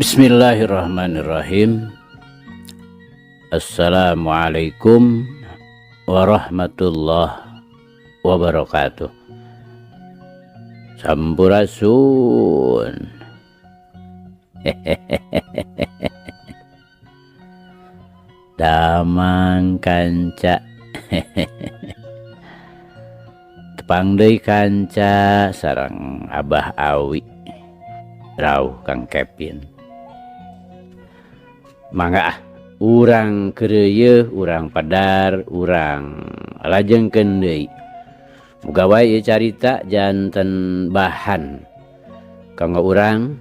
Bismillahirrahmanirrahim. Assalamualaikum warahmatullahi wabarakatuh. Sampurasun. Damang kanca. Tepang deui kanca sareng Abah Awi. Rauh Kang Kevin. Mangga ah, urang keureuyeun, urang padar, urang lajengkeun deui. Muga wae ieu carita janten bahan kanggo urang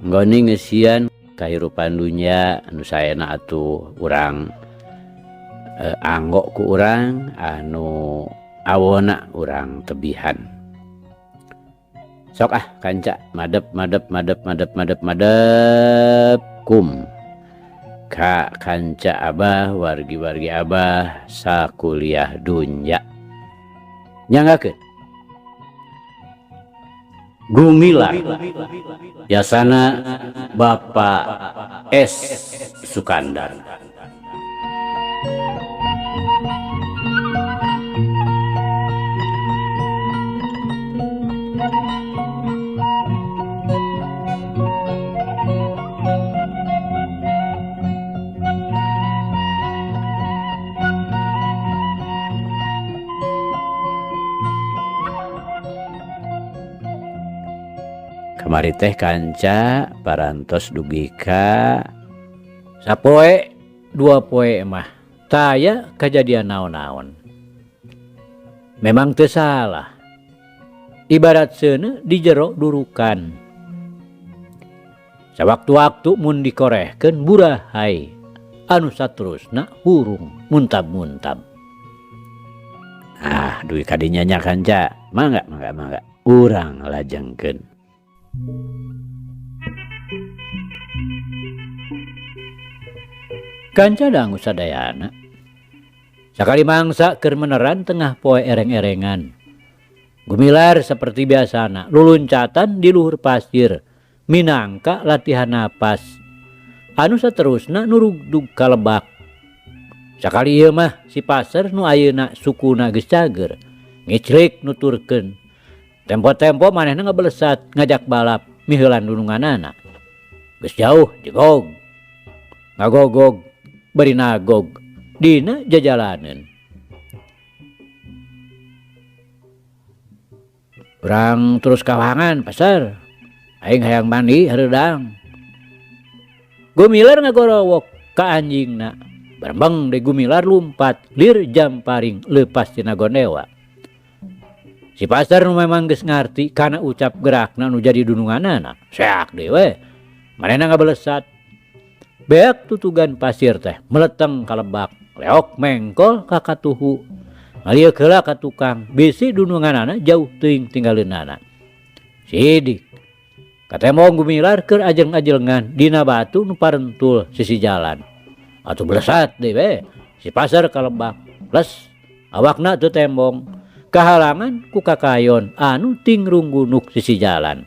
nggoni ngeusian kahirupan dunya anu saena atuh urang anggo ku urang anu awona urang tebihan. Sok ah kanca madep madep madep madep madep madep kum ka kanca abah wargi-wargi abah sakuliah dunya. Nyanggakeun Gumilar yasana Bapak S Sukandar. Kamari teh kanca parantos dugi ka sapoe dua poe mah taya kejadian naon-naon. Memang teu salah. Ibarat seuneu di jero durukan. Sawaktu-waktu mun dikorehkeun burahai anu saterusna hurung muntab-muntab. Ah, dugi kadinya nya kanca. Mangga mangga mangga urang lajengkeun. Kanca dangu sadayana. Sakali mangsa keur meneran tengah poe ereng-erengan. Gumilar seperti biasana, luluncatan di luhur pasir, minangka latihan napas. Anu saterusna nurugdug ka lebak. Sakali ieu mah si Paser nu ayeuna sukuna geus cager, ngiclik nuturkeun. Tempo-tempo manehna ngebelesat ngajak balap miheulan dununganana. Geus jauh jegog. Ngagogog bari nagog dina jajalaneun. Urang terus kawangan Pasar. Aing hayang mandi hareudang. Gumilar ngagorowok ka anjingna. Barembeng deui Gumilar lumpat lir jamparing leupas tina gondewa. Si Pasar nu memang geus ngarti kana ucap gerakna nu jadi dununganana. Seak deui we. Manehna ngabelesat. Beak tutugan pasir teh meleteng ka lebak, leok mengkol ka katuhu. Ngalieuk heula ka tukang, bisi dununganana jauh teuing tinggaleunana. Sidik katembong Gumilar keur ajeng-ajengan dina batu nu parentul sisi jalan. Atuh belesat deui we. Si Pasar ka lebak. Les awakna teu tembong. Kahalangan ku kakayon anu tingrunggunuk sisi jalan.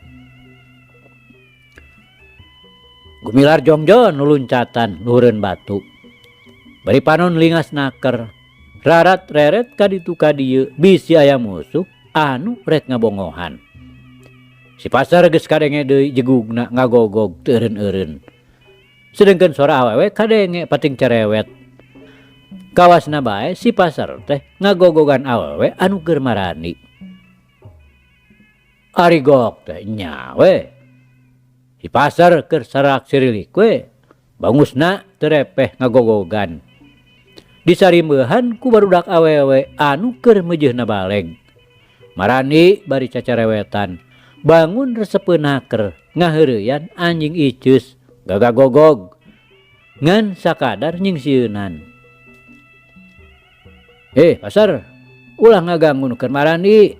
Gumilar jongjon nuluncatan luhureun batu. Bari panon lingas naker. Rarat reret kaditu kadieu bisi aya musuh anu rek ngabongohan. Si Pasar geus kadenge deui jegugna ngagogog teu eureun-eureun. Sedengkeun sora awewe kadenge pating cerewet. Kawasna bae si Pasar teh ngagogogan awewe anu keur marani. Ari gok teh nya we. Si Pasar keur sarak sirilik we, bangusna teu repeh ngagogogan. Disarimeuhan ku barudak awewe anu keur meujeuhna baleg. Marani bari cacarewetan, bangun resepeun naker, ngaheureyan anjing iceus, gagagogog. Ngan sakadar nyingsieunan. Pasar, ulah ngaganggu nu keur marani.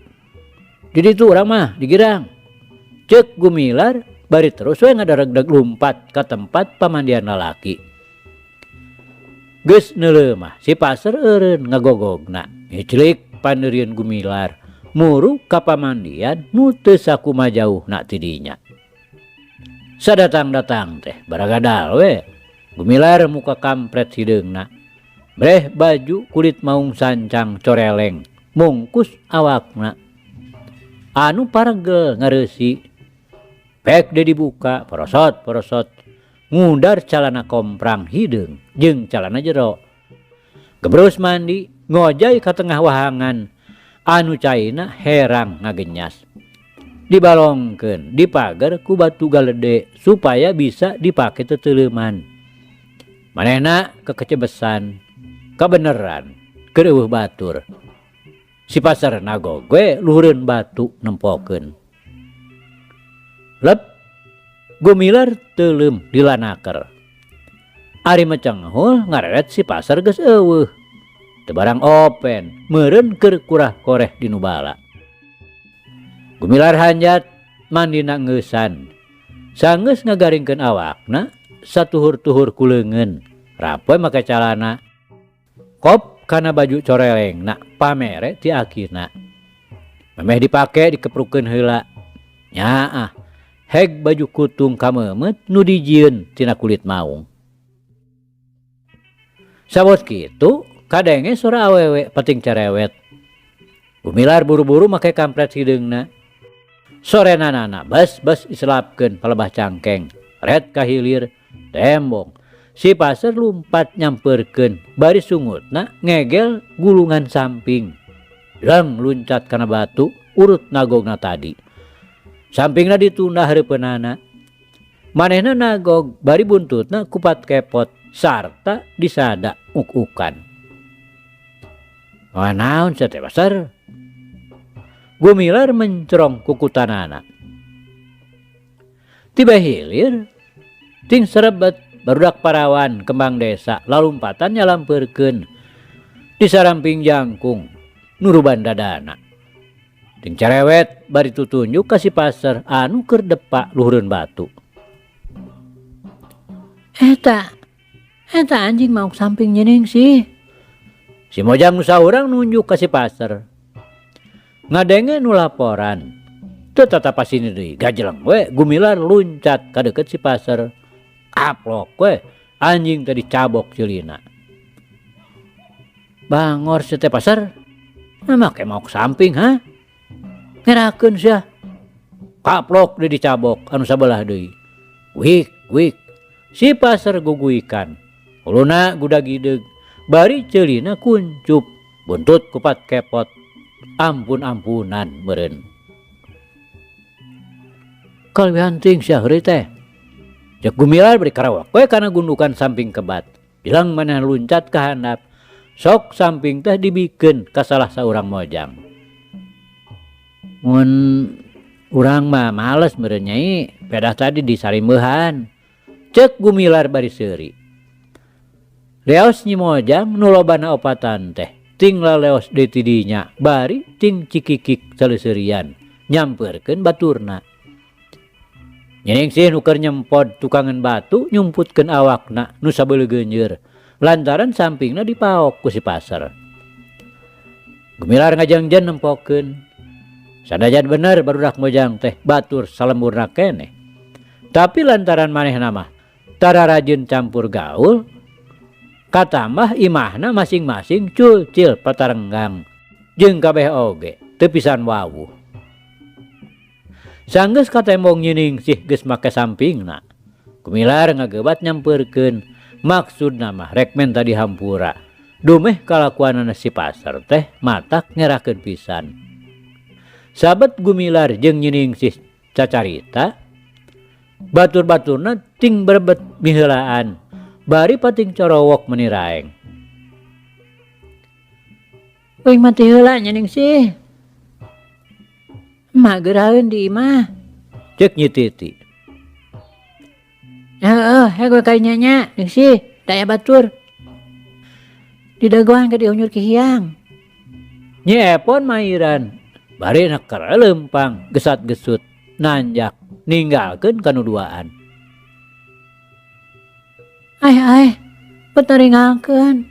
Di ditu urang mah digirang. Ceuk Gumilar bari terus we ngadaregdeg lumpat ka tempat pamandian lalaki. Geus neuleuh mah si Pasar eureun ngagogogna. Ngiclik paneurieun Gumilar muru ka pamandian nu teu sakumaha jauhna ti dinya. Sadatang-datang teh baragadal we. Gumilar muka kampret hideungna. Breh baju kulit maung sancang coreleng mungkus awakna. Anu paregel ngareusi. Pek deui dibuka porosot-porosot ngudar calana komprang hideung jeung calana jero. Gebrus mandi ngojay ka tengah wahangan anu caina herang ngagenyas. Dibalongkeun dipager ku batu galede supaya bisa dipake teteleuman. Manehna kekecebesan kabeneran keur eueuh batur. Si pasar nagog we luhureun batu nempokeun. Lep Gumilar teuleum dilanaker. Ari mecenghul ngareret si pasar geus eueuh. Teu barang open meureun keur kurah koreh di nu bala. Gumilar hanjat mandina ngeusan. Sanggeus ngagaringkeun awakna satuhur-tuhur ku leungeun. Rapoe make calana. Kop kana baju corelengna pamere ti akina. Memeh dipake dikeprukeun heula. Nyaah heg baju kutung kameumeut nu dijieun tina kulit maung. Sabot kitu kadenge sora awewe pating cerewet. Gumilar buru-buru make kampret hideungna. Sorenanana bas-bas iselapkeun palebah cangkeng. Ret ka hilir tembong. Si pasar lumpat nyamperkeun bari sungutna ngegel gulungan samping. Lang luncat kana batu urut nagogna tadi. Sampingna ditunda hareupeunana. Manehna nagog bari buntutna kupat kepot sarta disada uk-ukan. Wah naon sia teh pasar? Gumilar mencerong kukutanana. Tiba hilir ting serebet barudak parawan kembang desa lalumpatan nyalampeurkeun di saramping jangkung nuruban dadana. Ting cerewet bari tutunjuk ka si pasar anu keur depak luhureun batu. Eta, eta anjing mauk samping nyening sih. Si Mojang nu saurang nunjuk ka si pasar. Ngadenge nu laporan. Teu tatapasini deui gajeleng we Gumilar luncat ka deukeut si pasar. Kaplok we anjing teh dicabok ceulina. Bangor sia teh pasar. Nah, make mauk samping ha? Ngerakeun sia. Kaplok deui dicabok anu sabelah deui. Wik wik. Si pasar guguikan. Huluna gudag-gideug. Bari ceulina kuncup. Buntut kupat kepot. Ampun-ampunan meureun. Kalebihan teuing sia heureuy teh. Cek Gumilar bari karawak we kana gundukan samping kebat. Bilang manehna luncat ka handap. Sok samping teh dibikeun ka salah saurang mojang. Mun urang mah males meureun nyai, pedah tadi disarimeuhan. Cek Gumilar bari seuri. Leos Nyi Mojang nu lobana opatan teh ting laleos deui ti dinya bari ting cikikik saleseurian nyampeurkeun baturna. Nyiningsih nu keur nyempod tukangan batu nyumputkeun awakna nu sabeulegeunjeur lantaran sampingna dipaok ku si pasar. Gumilar ngajengjen nempokeun. Sanajan bener barudak Mojang teh batur salemburna keneh. Tapi lantaran manehna mah tara rajin campur gaul, katambah imahna masing-masing culcil patarenggang jeung kabeh oge teu pisan wawuh. Sanggeus katembong nyiningsih geus make sampingna. Gumilar ngagebat nyampeurkeun maksudna mah rek menta dihampura. Dumeh kalakuanana si pasar teh matak ngerakeun pisan. Sabet Gumilar jeung nyiningsih cacarita, batur-baturna ting berebet miheulaan, bari pating corowok meuni raeng. Uing mati heula nyiningsih. Emak geuraeun di imah. Cek Nyi Titi. Heeh, heg we ka nya nya, ningsih, da aya batur. Didagoan ka diunyur ki hiang. Nyi Epon mairan, bari neker leumpang gesat-gesut nanjak ninggalkeun ka nu duaan. Ai ai, petaringalkeun.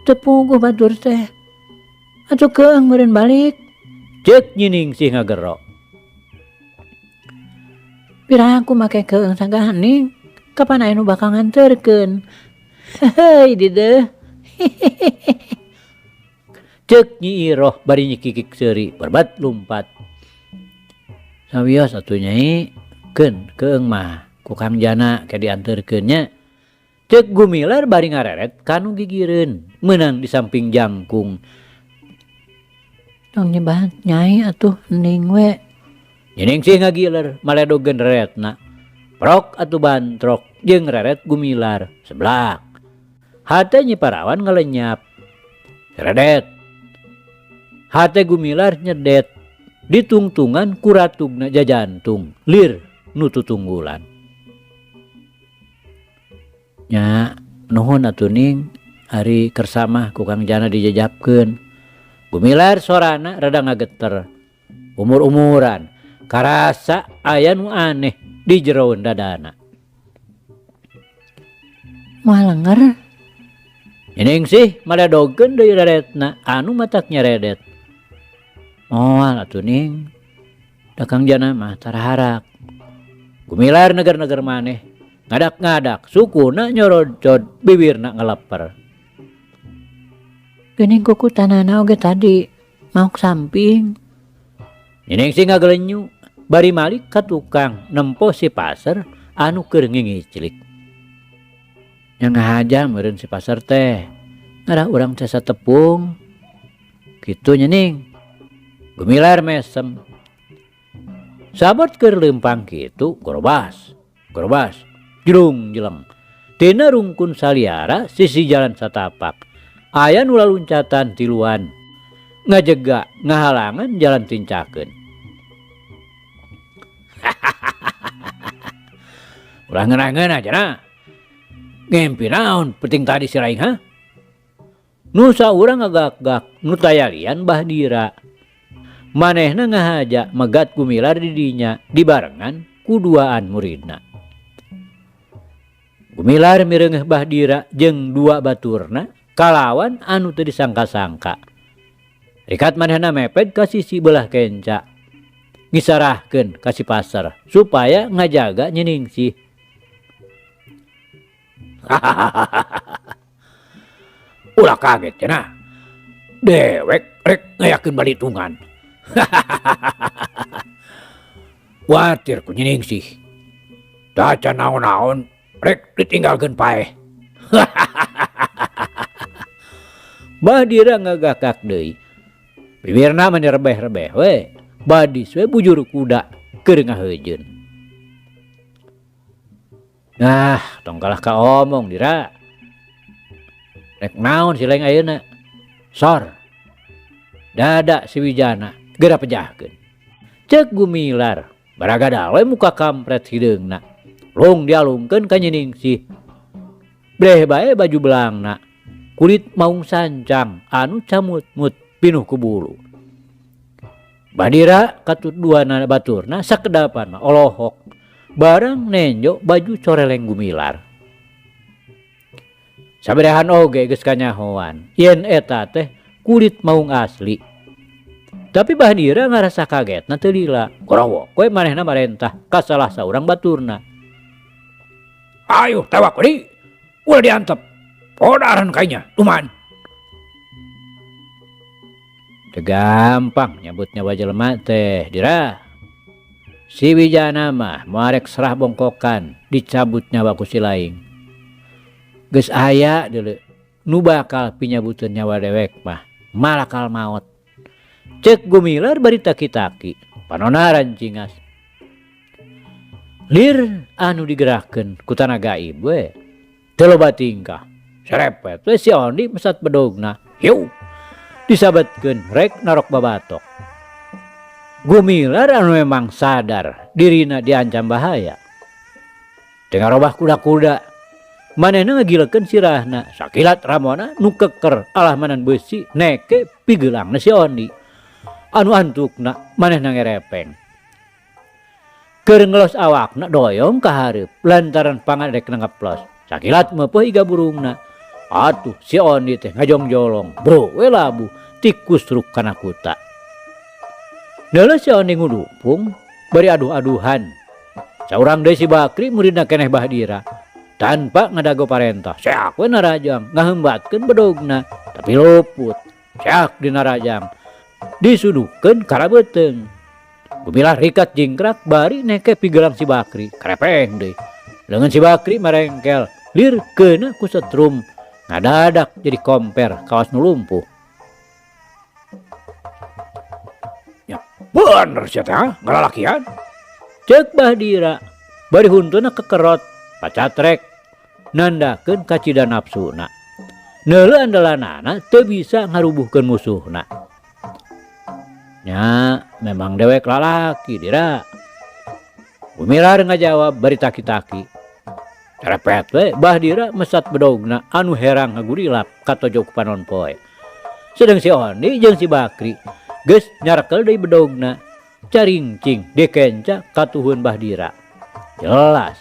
Teu puguh batur teh. Atuh keung meureun balik. Cek Nyi Ningsih ngagero. Piraku make keung saganing, kapan aya nu bakal nganterkeun. Heuy dideuh. Ceuk Nyi Iroh bari nyikikik seuri berbat lumpat. Sawios atuh Nyai, keun keung mah ku Kang Jana ke dianterkeun nya. Ceuk Gumilar bari ngareret ka nu gigireun meunang di samping jangkung. Tong nyebat Nyai atuh ening we. Nyiningsih ngagiler maledogeun reretna. Prok atuh bantrok jeung reret Gumilar seblak. Hate Nyi Parawan ngalenyap. Seredet. Hate Gumilar nyedet. Ditungtungan ku ratugna jajantung lir nu tutunggulan. Nya nuhun atuh ning ari kersa mah ku Kang Jana dijajapkeun. Gumilar sorana rada ngageter. Umur-umuran karasa aya nu aneh di jeroan dadana. Moal lenger. Nyiningsih maledogeun deui reretna anu matak nyeredet. Moal atuh ning. Da Kang Jana mah taraharak. Gumilar neger-neger maneh. Ngadak-ngadak sukuna nyorocod bibirna ngeleper. Geuning kukutanana oge tadi maok samping. Nyiningsih ngagelenyu bari malik ka tukang nempo si Paser anu keur ngingiclik. Nya ngahaja meureun si Paser teh. Ngarah urang teh satepung. Kitu nya ning. Gumilar mesem. Sabot keur leumpang kitu gorobas, gorobas, jelung jeleng. Tina rungkun saliara sisi jalan satapak. Aya nu laluncatan tiluan. Ngajega ngahalangan jalan tincakeun. Ulah ngeunah-ngeunah cenah. Ngimpi naon penting tadi si Raing ha? Nu saurang ngagak-gak nu tayalian Bah Dira. Manehna ngahaja megat Gumilar di dinya dibarengan ku duaan muridna. Gumilar mireungeuh Bah Dira jeung dua baturna kalawan anu teu disangka-sangka. Rikat manehna mepet ka sisi beulah kenca. Ngisarahkeun ka si Paser supaya ngajaga Nyiningsih. Ulah kaget cenah. Dewek rek ngayakeun balitungan. Kuatir ku Nyiningsih. Tacan naon-naon rek ditinggalkeun paeh. Bah Dira ngagakak deui. Bibirna mah rebeh-rebeh we. Badis we bujur kuda keur ngaheujeun. Nah, tong kalah ka omong Dira. Rek naon si Leng ayeuna? Sor. Dada si Wijana geura pejahkeun. Ceuk Gumilar, baragadal we muka kampret hideungna. Lung dialungkeun ka Nyiningsih. Breh bae baju belangna. Kulit maung sancang anu camut-mut pinuh ku bulu. Badira katut duana baturna sakedapan mah olohok. Barang nenjo baju coreleng Gumilar. Saberehan oge geus kanyahoan yen eta teh kulit maung asli. Tapi Bah Dira ngarasa kagetna teu lila. Gorowok we manehna marentah ka salah saurang baturna. Ayo tewak deui. Ulah diantep. Podaran kainya, tuman. Teu gampang nyabut nyawa jelema teh, Dira. Si Wijana mah moal rek serah bongkokan dicabut nyawa ku si Laing. Geus aya deuleu nu bakal pinyabuteun nyawa dewek mah malakal maot. Ceuk Gumilar bari taki-taki, panona rancingas. Lir anu digerakkeun ku tanah gaib we. Teu loba tingkah. Serepet we si Ondi mesat bedogna. Hiu. Disabetkeun rek narok babatok. Gumilar anu memang sadar dirina diancam bahaya. Teu ngarobah kuda-kuda. Manehna ngagilekeun sirahna. Sakilat ramona nu keker alahmanan beusi neke pigeulangna si Ondi. Anu antukna manehna ngerepeng. Keur ngelos awakna doyong ka hareup lantaran pangadekna ngeplos. Sakilat meupeut iga burungna. Atuh si Ondi teh ngajongjolong. Bro we labuh tikus ruk kana kuta. Neuleuh si Ondi ngudupung bari aduh-aduhan. Saurang deui si Bakri muridna keneh Bahdira. Tanpa ngadago parentah, seak we narajang ngaheumbatkeun bedogna, tapi luput. Seak dinarajang disudukeun kana beuteung. Gumilar rikat jingkrak bari neke pigelang si Bakri, krepeng deui. Leungeun si Bakri marengkel, lir keuna ku setrum, ngadadak jadi komper kawas nu lumpuh. Nya bener sia teh, ha? Ngalalakian. Ceuk Bahdira, bari huntuna kekerot, pacatrek, nandakeun kacida nafsuna. Neuleu andalanana teu bisa ngarubuhkeun musuhna. Nya, memang dewek lalaki dira. Gumilar ngajawab bari taki-taki. Repet we Bahdira mesat bedogna anu herang ngagurilap katojo ku panon poe. Sedeng si Oni jeung si Bakri geus nyarekel deui bedogna. Caringcing dikenca katuhun Bahdira. Jelas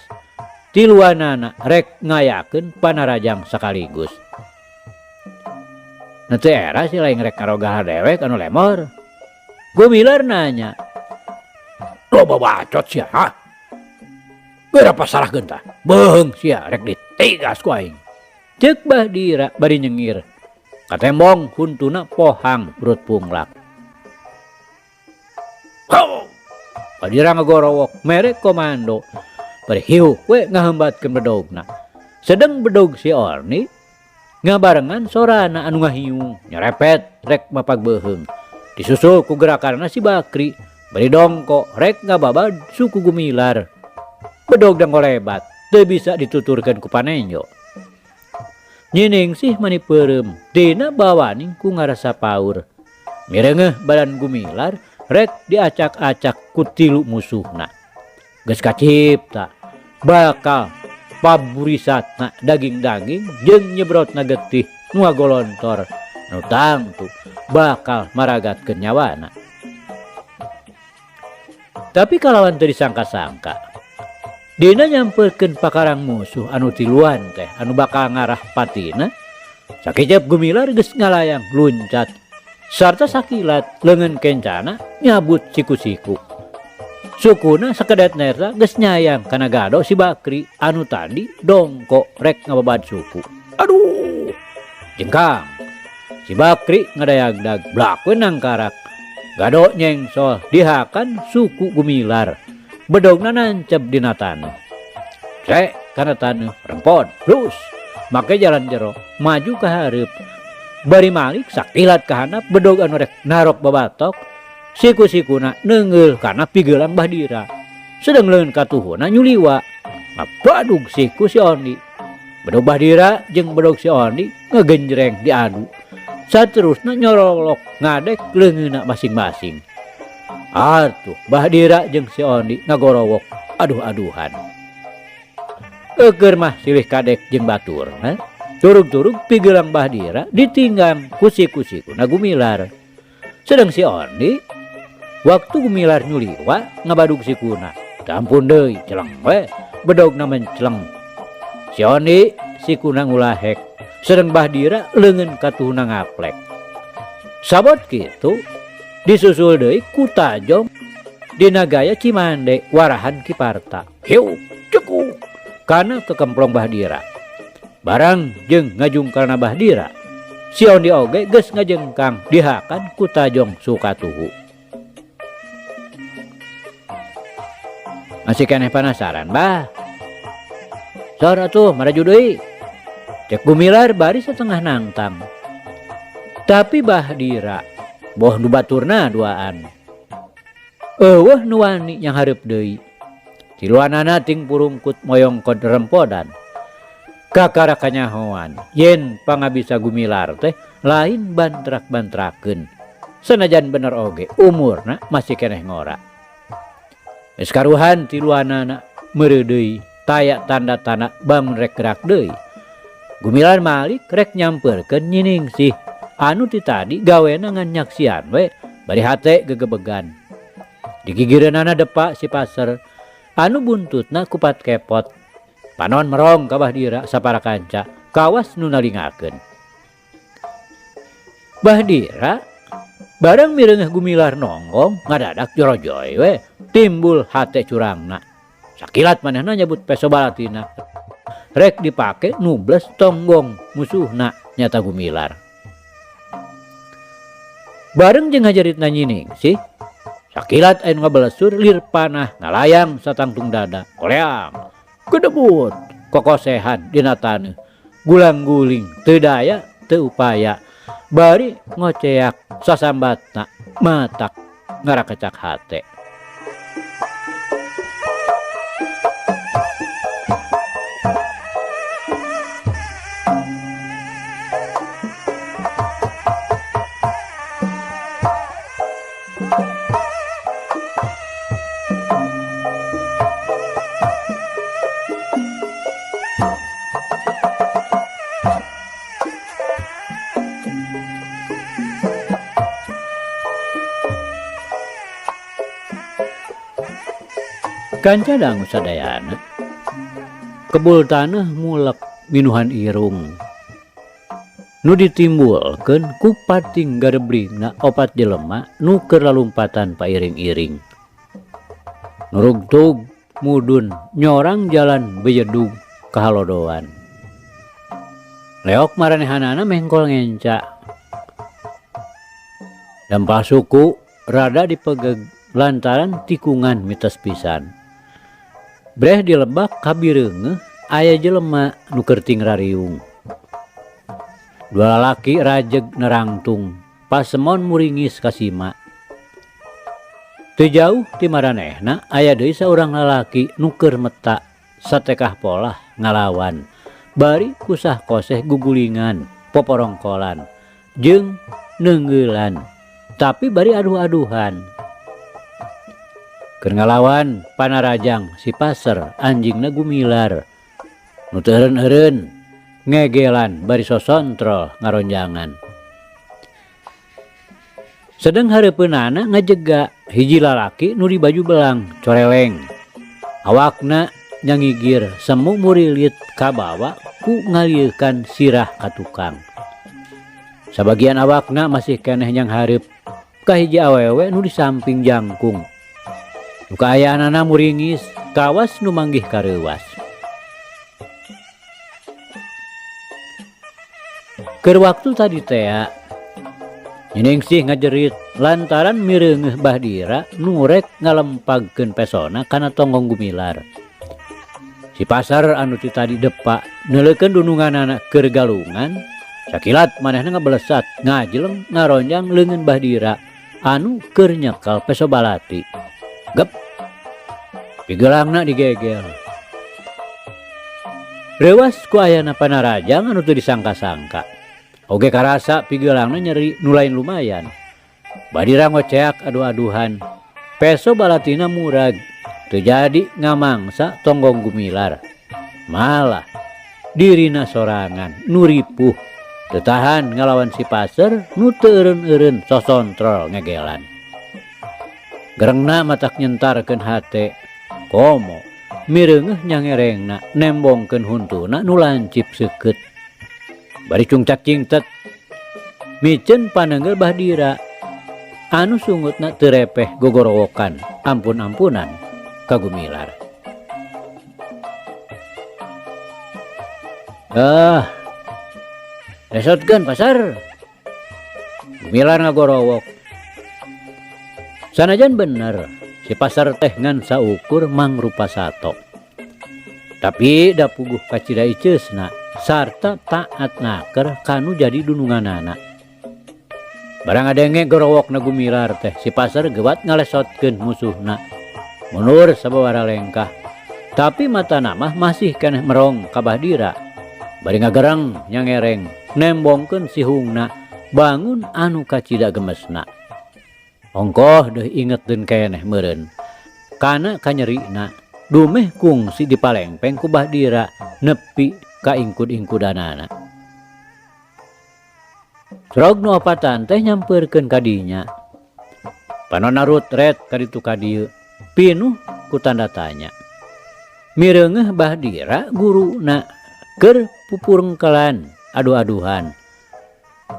tiluanana rek ngayakeun panarajang sekaligus. Nu teu era si lain rek ngarogah dewek anu lemor. Gumilar nanya. Loba bacot sia, ha? Geura pasarahkeun tah. Beuheung sia rek ditigas ku aing. Ceuk Bahdira bari nyengir. Katembong huntuna pohang perut punglak. Ho! Bahdira ngagorowok mere komando. Bari hiuk we ngaheumbatkeun bedogna. Sedeng bedog si Orni ngabarengan sorana anu ngahiung nyerepet rek mapag beuheung. Disusul ku gerakanna si Bakri bari dongko rek ngababad suku Gumilar. Bedog da ngolebat teu bisa dituturkeun ku panenjo. Nyining sih mani peureum dina bawaning ku ngarasa paur. Mireungeuh badan Gumilar rek diacak-acak ku tilu musuhna. Geus kacipta bakal paburisatna daging-daging jeung nyebrotna getih nu ngagolontor nu tangtu bakal maragatkeun nyawana. Tapi kalawan teu disangka-sangka dina nyamperkeun pakarang musuh anu tiluan teh anu bakal ngarah patina, sakecep Gumilar geus ngalayang luncat sarta sakilat leungeun kencana nyabut siku-siku. Sukuna sakedet nerta geus nyayang kana gado si Bakri anu tadi dongko rek ngababad suku. Aduh, jengkang. Si Bakri ngadayagdag blak we nangkarak. Gado nyengsol dihakan suku Gumilar. Bedogna nancep dina taneuh. Cek kana taneuh rempon plus make jalan jero maju ka hareup. Bari malik sakilat ka handap bedog anu rek narok babatok. Siku-sikuna neungeul kana pigelang Bahdira. Sedeng leungeun katuhuna nyuliwa. Ngabadug siku si Ondi. Bedog Bahdira jeung bedog si Ondi ngegenjreng diadu. Saterusna nyorolok ngadek leungeunna masing-masing. Atuh Bahdira jeung si Ondi ngagorowok aduh-aduhan. Eukeun mah silih kadek jeung baturna. Turug-turug pigelang Bahdira ditinggang ku siku-sikuna Gumilar. Sedeng si Ondi waktu Gumilar nyuliwa ngabadug sikuna. Ampun deui celeng we bedogna menceleng. Si Ondi sikuna ngulahek. Sedeng Bahdira leungeun katuhuna ngaplek. Sabot kitu disusul deui ku tajong dina gaya Cimande warahan Kiparta. Hiu cekuk kana kekemplong Bahdira. Barang jeung ngajungkalna Bahdira, si Ondi oge geus ngajengkang dihakan ku tajong sukatuhu. Masih keneh penasaran bah? Sor atuh maraju deui. Cek Gumilar bari setengah nangtang. Tapi Bahdira boh nu baturna duaan. Eueuh nu wani yang hareup deui. Tiluanana ting purungkut moyongkod rempodan. Kakara kanyahoan yen pangabisa Gumilar teh lain bantrak-bantrakeun. Senajan bener oge umurna masih keneh ngora. Geus karuhan tiluanana meureudeuy taya tanda-tanda bangun rek gerak deui. Gumilar malik rek nyamperkeun nyiningsih anu ti tadi gawena ngan nyaksian we bari hate gegebegan. Digigireunana depa si Paser anu buntutna kupat kepot. Panon merong ka Bahdira sapara kanca kawas nu nalingakeun. Bahdira barang mireungeuh Gumilar nonggong ngadadak jorojoy we timbul hate curangna. Sakilat manehna nyabut peso balatina. Rek dipake nubles tonggong musuhna nyata Gumilar. Bareng jeung ngajaritna Nyiningsih, sakilat aya nu ngabelesur lir panah ngalayang satangtung dada. Koleang, gedebut, kokosehan dina taneuh. Gulang-guling teu daya teu upaya. Bari ngoceak sasambatna matak ngarakecak hate. Kanca dangu sadayana kebul taneuh mulek minuhan irung nu ditimbulkeun ku pating gareblingna opat jelema nu keur lalumpatan pairing-iring. Nurugtug mudun nyorang jalan bejedug kahalodoan. Leok maranehanana mengkol ngenca. Dampal suku rada dipegeg lantaran tikungan mites pisan. Breh dilebak kabireungeuh aya jelema nu keur tingrariung. Dua lalaki rajeg nerangtung, pasemon muringis kasima. Teu jauh ti maranehna aya deui saurang lalaki nu keur meta satekah polah ngalawan. Bari kusah koseh gugulingan, poporongkolan, jeung neunggeulan, tapi bari aduh-aduhan. Keur ngalawan panarajang si Paser anjingna Gumilar. Nu teu eureun-eureun ngegelan bari sosontrol ngaronjangan. Sedeng hareupeunana ngajega hiji lalaki nu dibaju belang coreleng. Awakna nyangigir semu murilit kabawa ku ngalieukan sirah ka tukang. Sabagian awakna masih keneh nyanghareup ka hiji awewe nu di samping jangkung. Nu kaayaanana muringis kawas nu manggih kareuwas. Keur waktu tadi tea Nyiningsih ngajerit lantaran mireungeuh Bahdira nu rek ngalempagkeun pesona kana tonggong Gumilar. Si Pasar anu ti tadi depa neuleukeun dununganana keur galungan, sakilat manehna ngabelesat ngajeleng ngaronjang leungeun Bahdira anu keur nyekel peso balati. Gep. Pigelangna digegel. Reuwas ku ayana panarajang anu teu disangka-sangka. Oge karasa pigelangna nyeri nu lain lumayan. Badira ngoceak adu-aduhan. Peso balatina murag. Teu jadi ngamangsa tonggong Gumilar. Malah dirina sorangan nu ripuh. Teu tahan ngalawan si Paser nu teu eureun-eureun sosontrol ngegelan. Gerengna matak nyentarkeun hate. Komo mireungeuh nyangerengna nembongkeun huntuna nu lancip seukeut. Bari cungcak cingtet miceun panenggel Bahdira anu sungutna teu repeh gogorowokan ampun-ampunan ka Gumilar. Ah, lesotkeun Pasar. Gumilar ngagorowok. Sanajan bener si Pasar teh ngan saukur mangrupa sato. Tapi da puguh kacida iceusna sarta taat naker kanu jadi dununganana. Barang ngadenge gorowokna Gumilar teh si Pasar gewat ngalesotkeun musuhna. Mundur sababaraha lengkah. Tapi matana mah masih keneh merong ka Bahdira. Bari ngagereng nyangereng nembongkeun sihungna bangun anu kacida gemesna. Ongkoh deuh inget deun keneh meureun. Kana kanyerina dumeh kungsi dipalengpeng ku Bahdira nepi ka ingkud-ingkudanana. Srog nu opatan teh nyampeurkeun ka dinya. Panonna rutret ka ditu ka dieu, pinuh ku tanda tanya. Mireungeuh Bahdira guruna keur pupurengkelan adu-aduhan.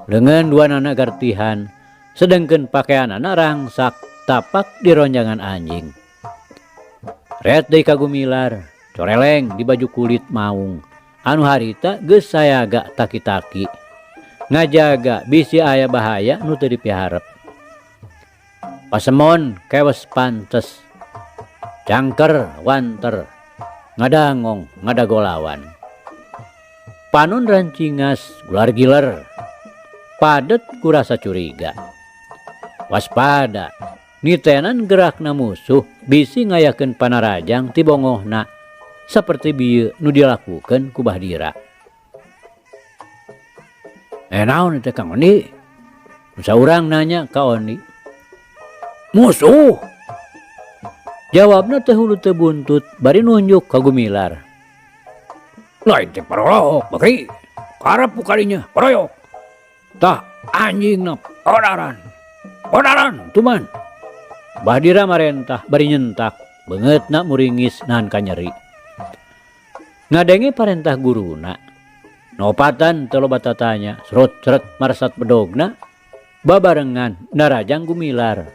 Leungeun duanana gartihan, sedengkeun pakeanana rangsak tapak di ronjangan anjing. Ret deui ka Gumilar, coreleng di baju kulit maung anu harita geus sayaga taki-taki ngajaga bisi aya bahaya nu teu dipiharep. Pasemon kewes pantes, cangker wanter, ngadangong ngadagolawan. Panon rancingas gular-giler, padet ku rasa curiga. Waspada, nitenan gerakna musuh bisi ngayakeun panarajang ti bongohna saperti bieu nu dilakukeun ku Bahdira. Eh naon teh Kang Ondi? Saurang nanya ka Ondi. Musuh. Jawabna teh hulu teu buntut bari nunjuk ka Gumilar. Lain teh parolok, Bakri. Karep ku kadinya, paroyok. Tah anjingna odaran. Odaran tuman. Bahdira marentah bari nyentak, beungeutna muringis nahan kanyeri. Ngadenge parentah guruna. Nu opatan teu loba tatanya, serut-seret maresat bedogna babarengan narajang Gumilar.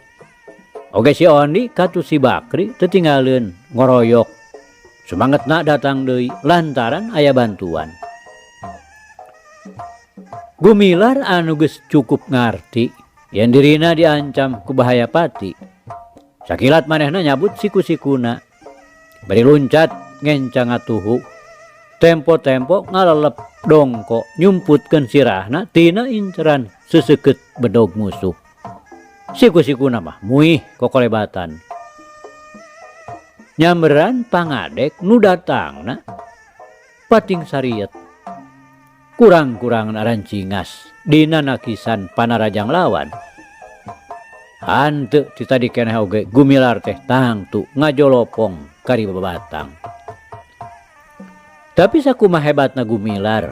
Oge si Ondi katu si Bakri teu tinggaleun ngoroyok. Sumangetna datang deui lantaran aya bantuan. Gumilar anu geus cukup ngarti yen dirina diancam ku bahaya pati. Sakilat manehna nyabut siku-sikuna. Bari luncat ngenca ngatuhu. Tempo-tempo ngalelep dongko nyumputkeun sirahna tina inceran seseukeut bedog musuh. Siku-sikuna mah muih kokolebatan. Nyamberan pangadek nu datangna pating sariet. Kurang-kurangan arancingas dina nakisan panarajang lawan. Hanteu ti tadi keneh oge Gumilar teh tangtu ngajolopong kari babatang. Tapi sakumaha hebatna Gumilar,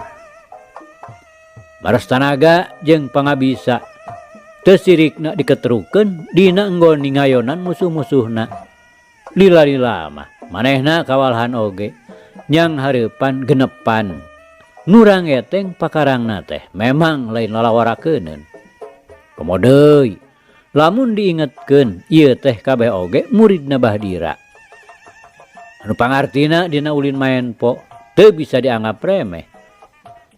baras tanaga jeung pangabisa teu sirikna diketerukeun dina enggon ngayonan musuh-musuhna. Lila-lila mah manehna kawalahan oge nyang hareupan genepan. Nurang eteng pakarangna teh memang lain lalawarakeuneun. Komo deui lamun diingetkeun ieu teh kabeh oge muridna Bahdira. Anu pangartina dina ulin maenpo teu bisa dianggap remeh.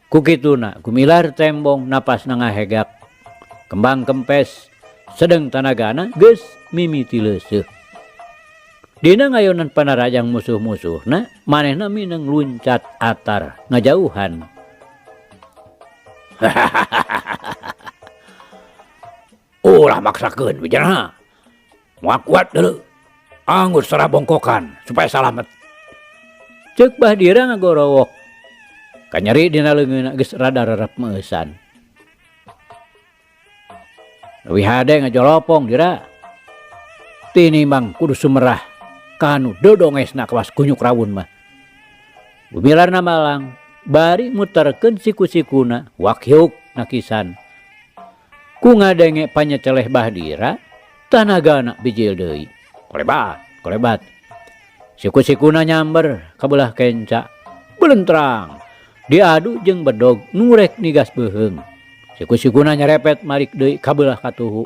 Ku kituna Gumilar tembong napasna ngahegak. Kembang kempes sedeng tanagana geus mimiti leuseuh. Dina ngayonan panarajang musuh-musuhna manehna mineng luncat atar ngajauhan. Ulah maksakeun wijana. Moal kuat deuleu. Anggur sarah bongkokan supaya salamet. Ceuk Bahdira ngagorowok. Kanyeri dina leungeunna geus rada rerep meueusan. Leuwih hade ngajolopong dira. Tinimbang kudu sumerah kanu dodongesna kawas kunyuk rawun mah. Gumilar namalang bari muterkeun siku-sikuna wakyuk nakisan. Ku ngadenge panyeceleh Bahdira tanagana bijil deui. Kolebat, kolebat. Siku-sikuna nyamber ka beulah kenca. Belentrang. Diadu jeung bedog nu rek nigas beuheung. Siku-sikuna nyerepet malik deui ka beulah katuhu.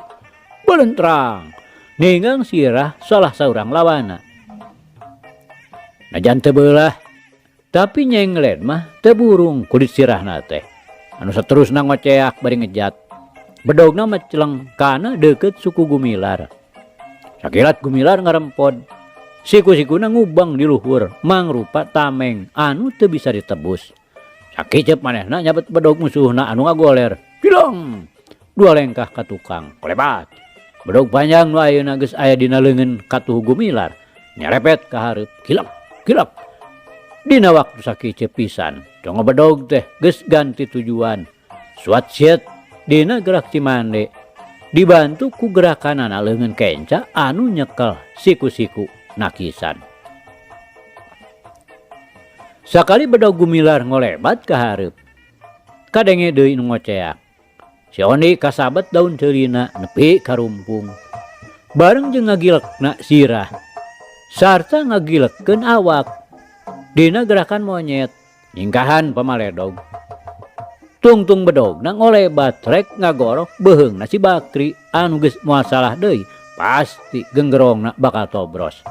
Belentrang. Ningang sirah salah saurang lawana. Najan teu beulah, tapi nyenglen mah teu burung kulit sirahna teh. Anu saterusna ngoceak bari ngejat. Bedogna meceleng kana deukeut suku Gumilar. Sakilat Gumilar ngarempod. Siku-sikuna ngubang di luhur mangrupa tameng anu teu bisa ditebus. Sakiceup manehna nyabet bedog musuhna anu ngagoler. Cilong! Dua lengkah ka tukang. Kolebat. Bedog panjang nu ayeuna geus aya dina leungeun katuhu Gumilar. Nyerepet ka hareup. Kilek, kilek. Dina waktu sakiceup pisan, congo bedog teh geus ganti tujuan. Suat siet dina gerak Cimande. Dibantu ku gerakanana leungeun kenca anu nyekel siku-siku nakisan. Sakali bedog Gumilar ngolebat ka hareup. Kadenge deui nu ngoceak. Si Ondi kasabet daun ceulina nepi ka rumpung. Bareng jeung ngagilekna sirah sarta ngagilekkeun awak. Dina gerakan monyet nyingkahan pamaledog. Tungtung bedogna ngolebat rek ngagorok beuheungna si Bakri anu geus moal salah deui pasti genggerongna bakal tobros.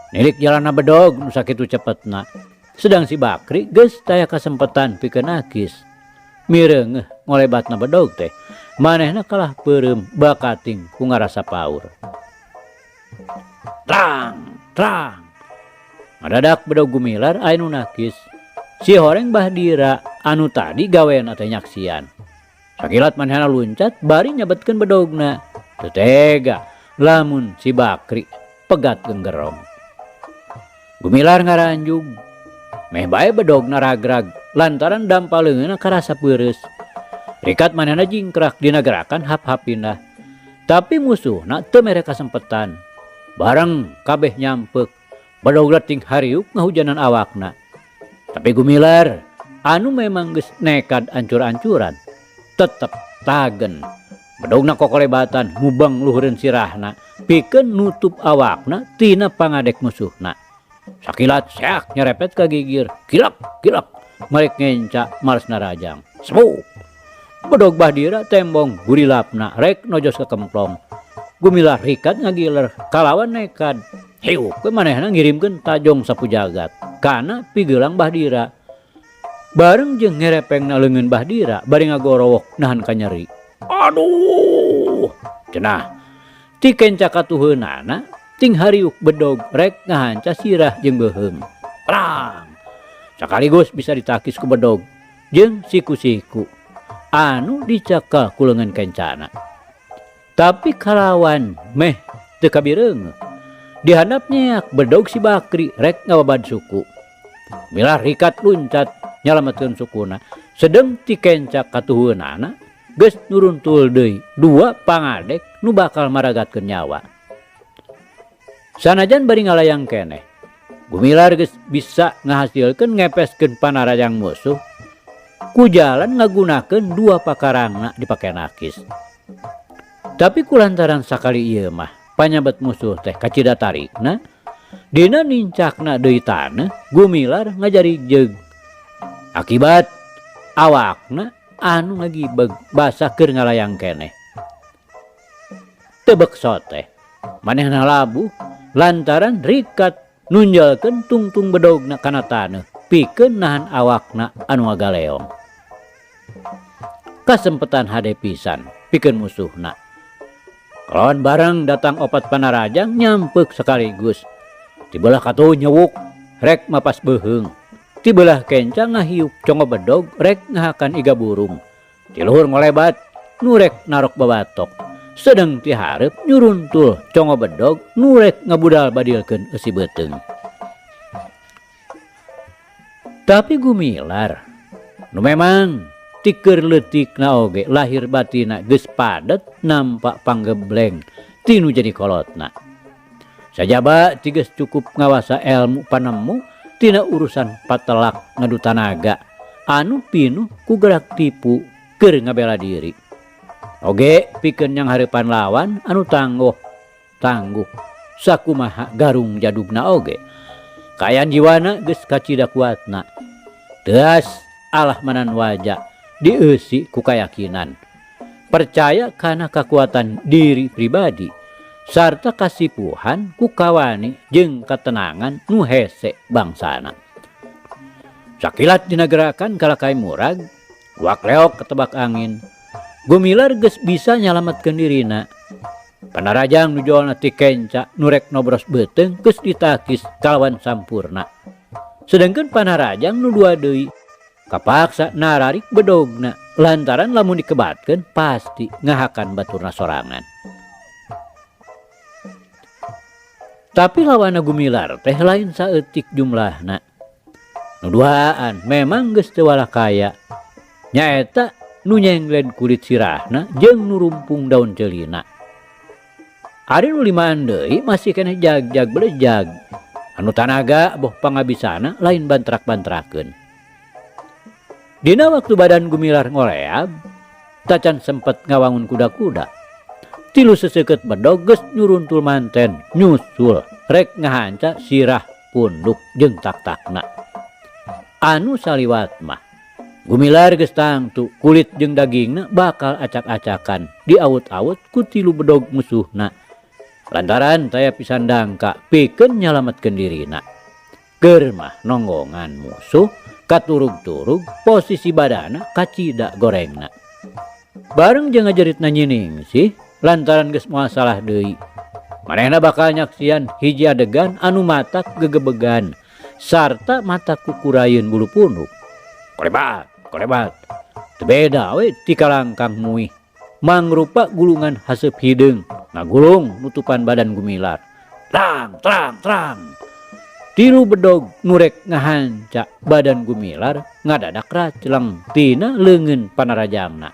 Nilik jalana bedog nu sakitu cepetna. Sedang si Bakri geus taya kasempetan pikeun akis. Mireungeuh ngolebatna bedog teh, manehna kalah peureum bakating ku ngarasa paur. Trang, trang. Ngadadak bedog Gumilar aya nu nakis. Si horeng Bahdira anu tadi gawena teh nyaksian. Sakilat manehna luncat bari nyabetkeun bedogna. Teu tega lamun si Bakri pegat genggerong. Gumilar ngaranjug. Meh bae bedogna ragrag lantaran dampa leungeunna karasa peureus. Rikat manehna jingkrak dina gerakan hap-hap pindah. Tapi musuhna teu mere kasempetan. Bareng kabeh nyampeuk, bedogna ting hariuk ngahujanan awakna. Tapi Gumilar anu memang geus nekad ancur-ancuran tetep tagen. Bedogna kokolebatan mubeng luhureun sirahna pikeun nutup awakna tina pangadek musuhna. Sakilat seak nyerepet ka gigir, kilak kilak marek ngenca males narajang. Sebuk. Bedog Bahdira tembong gurilapna rek nojos ka kemplong. Gumilar rikat ngagiler kalawan nekad. Hiuk we manehna ngirimkeun tajong sapu jagat kana pigelang Bahdira. Bareng jeung ngerepengna leungeun Bahdira bari ngagorowok nahan kanyeri. Aduh, cenah. Ti kenca katuheunana ting hariuk bedog rek ngahanca sirah jeung beuheung. Prang. Sakaligus bisa ditakis ku bedog jeung siku-siku anu dicakal ku leungeun kencana. Tapi kalawan meh teu kabireungeuh. Dihandap nyeak bedog si Bakri rek ngababad suku. Milah rikat luncat nyalametkeun sukuna. Sedeng ti kenca katuheunana geus nuruntul deui dua pangadek nu bakal maragatkeun nyawa. Sanajan bari ngalayang keneh, Gumilar geus bisa ngahasilkeun ngepeskeun panarajang musuh ku jalan ngagunakeun dua pakarangna dipake nakis. Tapi kulantaran sakali ieu mah panyabet musuh teh kacida tarikna, dina nincakna deui taneuh Gumilar ngajari jeug. Akibat awakna anu ngagibeg basa keur ngalayang keneh. Teu bekso teh manehna labuh lantaran rikat nunjalkeun tungtung bedogna kana taneuh pikeun nahan awakna anu ngagaleong. Kasempetan hade pisan pikeun musuhna. Kalawan bareng datang opat panarajang nyampeuk sekaligus. Tibelah katuhu nyewuk rek mapas beuheung. Tibelah kenca ngahiuk congo bedog rek ngahakan iga burung. Ti luhur ngolebat nu rek narok babatok. Sedeng ti hareup nyuruntul congo bedog nu rek ngabudal badilkeun eusi beuteung. Tapi Gumilar nu memang ti keur leutikna oge lahir batina geus padet nampak panggebleng ti nu jadi kolotna. Sajaba ti geus cukup ngawasa elmu panemu tina urusan patelak ngadu tanaga anu pinuh ku gerak tipu keur ngabela diri. Oge pikeun yang hareupan lawan anu tangguh tangguh sakumaha garung jadugna oge. Kaayaan jiwana geus kacida kuatna. Teas alah manan waja dieusi ku kayakinan. Percaya kana kakuatan diri pribadi sarta kasipuhan ku kawani jeung katenangan nu hese bangsana. Sakilat dina gerakan kalakai murag, wak leok ketebak angin. Gumilar geus bisa nyalametkeun dirina. Panarajang nu jolna ti kenca nu rek nobros beuteung geus ditakis kalawan sampurna. Sedengkeun panarajang nu dua deui kapaksa nararik bedogna lantaran lamun dikebatkeun pasti ngahakan baturna sorangan. Tapi lawana Gumilar teh lain saeutik jumlahna. Nu duaan memang geus teu walakaya. Nyaeta nu nyengled kulit sirahna jeung nu rumpung daun ceulina. Ari nu limaan deui masih keneh jag-jag belejag. Anu tanaga boh pangabisana lain bantrak-bantrakeun. Dina waktu badan Gumilar ngoleab, tacan sempet ngawangun kuda-kuda. Tilu seseukeut bedog geus nyuruntul manten nyusul rek ngahanca sirah punduk jeung tak-takna. Anu saliwat mah Gumilar geus tangtu kulit jeung dagingna bakal acak-acakan diawut-awut ku tilu bedog musuhna. Lantaran taya pisan dangka pikeun nyalametkeun dirina. Keur mah nonggongan musuh katurug-turug posisi badana kacida gorengna. Bareng jeung ngajeritna Nyi Ningsih lantaran geus moal salah deui. Manehna bakal nyaksian hiji adegan anu matak gegebegan sarta matak kukurayeun bulu punduk. Korebat, korebat. Teu beda we ti kalangkang muih. Mangrupa gulungan haseup hideung ngagulung nutupan badan Gumilar. Trang, trang, trang. Tilu bedog nu rek ngahanca badan Gumilar ngadadak racleng tina leungeun panarajangna.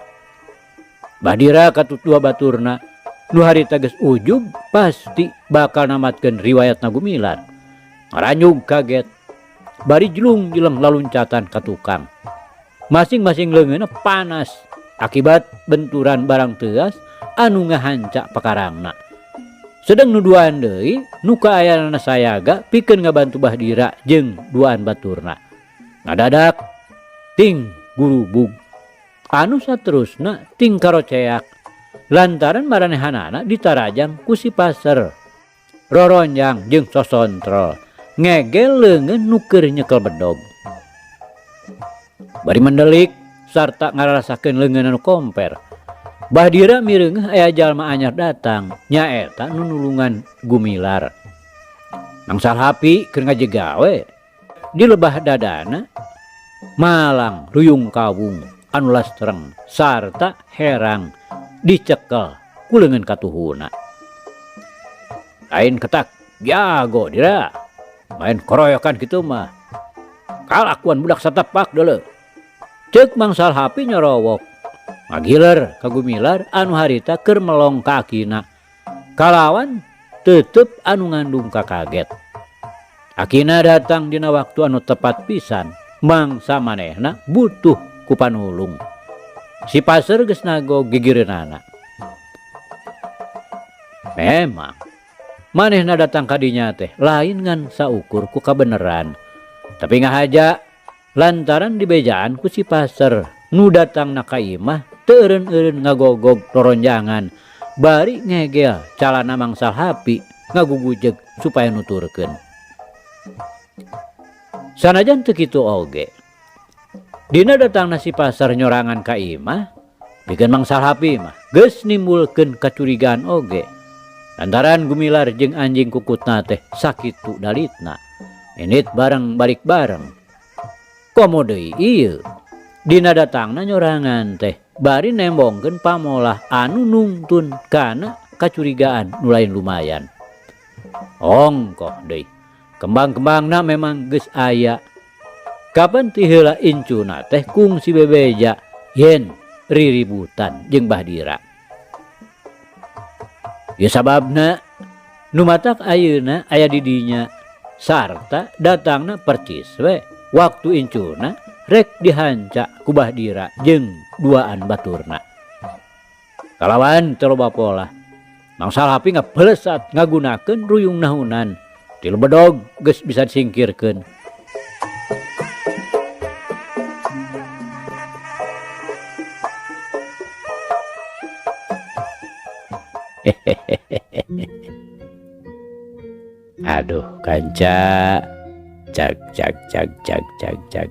Bahdira katut dua baturna nu harita geus ujub pasti bakal namatkeun riwayatna Gumilar. Ngaranyug kaget bari jelung-jeleng laluncatan ka tukang. Masing-masing leungeunna panas akibat benturan barang teuas anu ngahanca pakarangna. Sedeng nu duaan deui nu kaayaanana sayaga pikeun ngabantu Bahdira jeung duaan baturna. Ngadadak ting gurubug anu saterusna ting karoceak lantaran maranehanana ditarajang ku si Paser. Roronjang jeung sosontrol ngegel leungeun nu keur nyekel bedog. Bari mendelik sarta ngararasakeun leungeun anu komper. Bahdira mireungeuh aya jalma anyar datang nyaeta nu nulungan Gumilar. Mang Salhapi keur ngajegawe di lebah dadana malang ruyung kawung anu lastreng sarta herang dicekel ku leungeun katuhuna. Lain ketak jago dira main koroyokan kitu mah kalakuan budak satapak deuleu. Ceuk Mang Salhapi nyorowok ngagiler ka Gumilar anu harita keur melong ka akina kalawan tetep anu ngandung kakaget. Akina datang dina waktu anu tepat pisan mangsa manehna butuh ku panulung. Si Paser geus nago gigireunana. Memang manehna datang ka dinya teh lain ngan saukur ku kabeneran, tapi ngahaja lantaran dibejaan ku si Paser nu datangna ka imah teu eureun-eureun ngagogog roronjangan bari ngegel calana Mang Salhapi ngagugujeg supaya nuturkeun. Sanajan teu kitu oge, dina datangna si Paser nyorangan ka imah pikeun Mang Salhapi mah geus nimbulkeun kacurigaan oge lantaran Gumilar jeung anjing kukutna teh sakitu dalitna init bareng balik bareng. Komo deui ieu dina datangna nyorangan teh bari nembongkeun pamolah anu nungtun kana kacurigaan nu lain lumayan. Ongkoh deui kembang-kembangna memang geus aya. Kapan ti heula incuna teh kungsi bebeja yen riributan jeung Bahdira. Ya sababna nu matak ayeuna aya di dinya sarta datangna percis we waktu incuna rek dihanca ku Bahdira jeung duaan baturna. Kalawan teu loba polah, Mang Salhapi ngapelesat ngagunakeun ruyung nahunan tilu bedog geus bisa disingkirkeun. Aduh kanca, cag cag cag cag cag cag.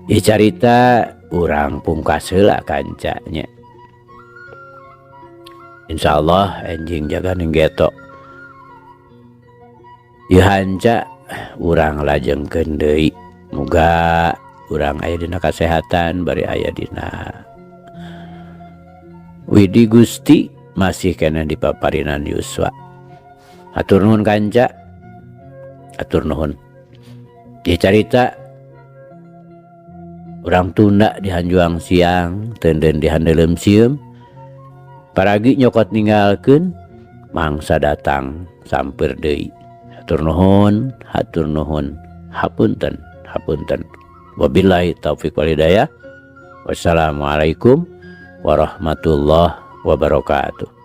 Ieu carita urang pungkas heula kanca nya. Insyaallah enjing jaga ning geto. Ieu hanca urang lajengkeun deui. Muga urang aya dina kasehatan bari aya dina Widi Gusti masih keneh di paparinan Yuswa. Hatur nuhun kanca. Hatur nuhun. Ieu carita urang tunda di hanjuang siang, teunden di handeuleum sieum. Paragi nyokot ninggalkeun mangsa datang sampeur deui. Hatur nuhun, hatur nuhun. Hapunten, hapunten. Wabillahi taufik wal hidayah. Wassalamualaikum warahmatullahi wabarakatuh.